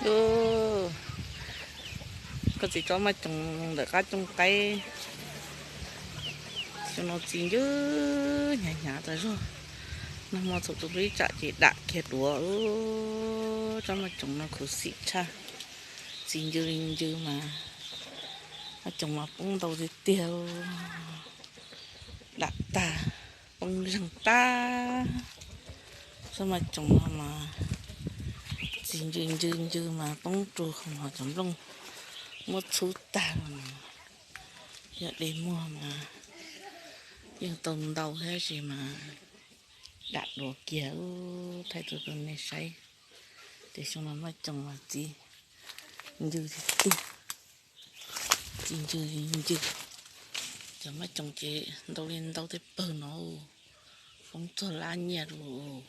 Koj txiv tsob maj coos ntawm qab cooj qaib, xyoo no txi ncw hnyav hnyav tas zog. Nag hmo thaum tus peb tsam ces dam kiag duav. Tsob maj coos no khuv xim tshaj, txi ncw li ncw mas, maj coos mas poob ntau tiag tiag, dam tag, poob zeeg tag. Tsob maj coos no mas txi ncw ncw ncw mas poob rua qhov cov nplooj muab txhub tag los. Yog de muag mas yeej tau ntau thiab sis mas dam duav kiag. Thaij tuaj rau nej saib, ces xyoo no maj coos mas txi ncw tiag tiag, txi ncw ncw. Cov maj coos ces ntau li ntau tej pawg no, poob txog lab nyiaj lawm.